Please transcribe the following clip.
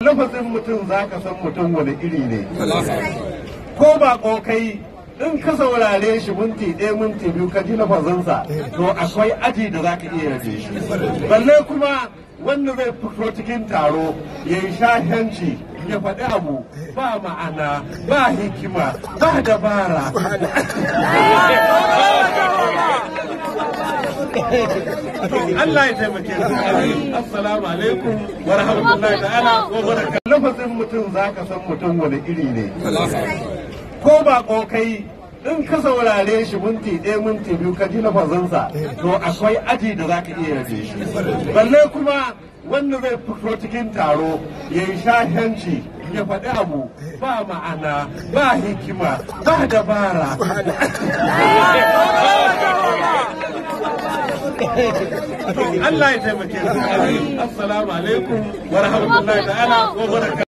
Lafazin mutum za ka san mutum wani iri ne. Ko ba kai in ka saurare shi minti ɗaya, minti biyu, ka ji lafazinsa, to akwai aji da za ka iya rage shi. Balle kuma wanda zai fito cikin taro ya yi shahanci, ya faɗi abu ba ma'ana, ba hikima, ba dabara. Allah ya taimake su. Assalamu alaikum wa rahmatullahi ta'ala wa barakatuh. Lafazin mutum za ka san mutum wani iri ne. Ko ba kai in ka saurare shi minti ɗaya, minti biyu, ka ji lafazinsa, to akwai aji da za ka iya rage shi. Balle kuma wanda zai fito cikin taro ya yi shahanci, ya faɗi abu ba ma'ana, ba hikima, ba dabara. Allah ya taimake su. Assalamu alaikum wa rahmatullahi ta'ala wa barakatuh.